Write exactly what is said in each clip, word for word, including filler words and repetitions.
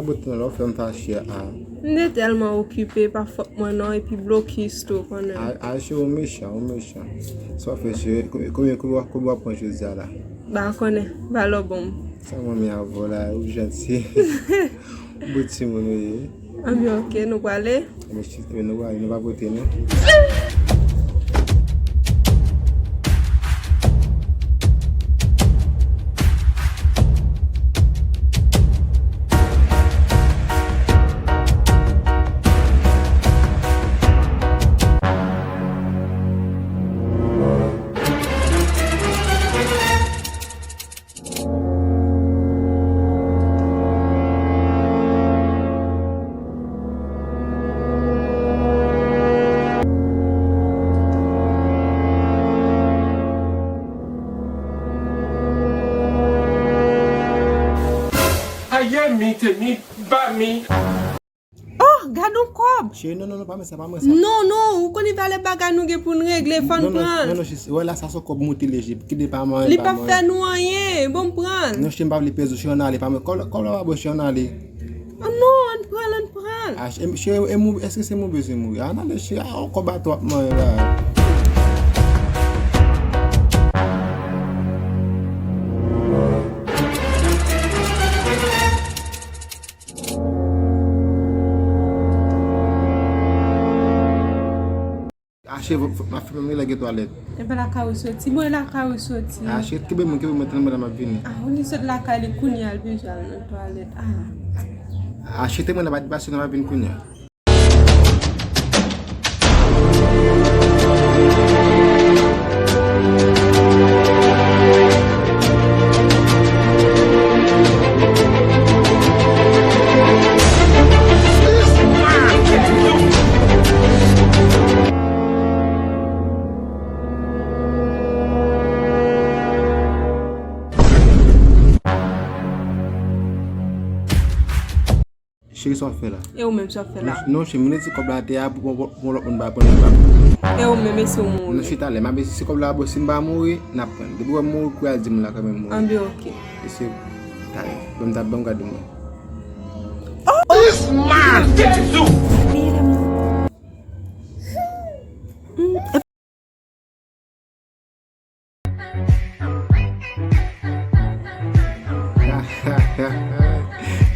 Bout nan lè w fè m fache a. M te tèlman okipe, pa fòt mwen non, epi blokis tou, konnen. A, a, cheri, ou mechan, ou mechan. Sa w fè, cheri, konbyen, konbyen, konbyen w ap pran jodi a la? M pa konnen, valè w ban m. Sa manmi avè w la, ou janti. Bout timoun ou ye. Anben, ok, nou prale? Ebyen, chita, nou prale, nou pa pote non. Aye mi te mi ba mi. Oh, gad yon kòb! Cheri, non, non, non, pa mwen sa, pa mwen sa. Non, non, ou konnen valè bagay nou gen pou n regle, fò n pran l. Non, non, cheri, wè la, sa se kòb moute leje, kite pa mwen, li p ap fè nou anyen, bon, m pran l. Non, cheri, m pa vle pèdi w, cheri, ann ale, pa mwen, kòb la, kòb la pa bon, cheri, ann ale. Oh, non, ann pran l, ann pran l. Ah, cheri, cheri, e mou-, èske se moute bezwen mouri? Ann ale, cheri, ah, yon kòb atò w ap manyen la. Ache, m ap fè menm lè gen twalèt. Epa lakay ou soti, bon, e lakay ou soti. Ache, kenbe mwen, kenbe mwen, tann mwen la, m ap vini. Ah, ou li sot lakay li kounye a, l bezwen al nan twalèt. Ah. Ache, te mwen la, pa depase, nan m ap vin kounye a. Cheri, sa w ap fè la? E ou menm, sa w ap fè la? Non, non, cheri, m redi kòb la atè a pou, pou, pou yon lòt moun pa pran li pa. E ou menm, e si w mouri? Non, chita lè, m ap esi si kòb la bon, si m pa mouri, n ap pran. Depi w wè m mouri, kou a di moun la kanmenm mouri. Anben, ok. E se, talè, ban m ta, ban m gade mwen. Oh! This man, Jezi!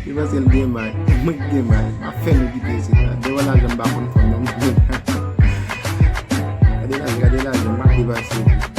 Li panse l gen may. Mwen ki gen may. M ap fè nou kite isit la. Devan lajan m pa konn fè non. Gade lajan, gade lajan, m ap depase.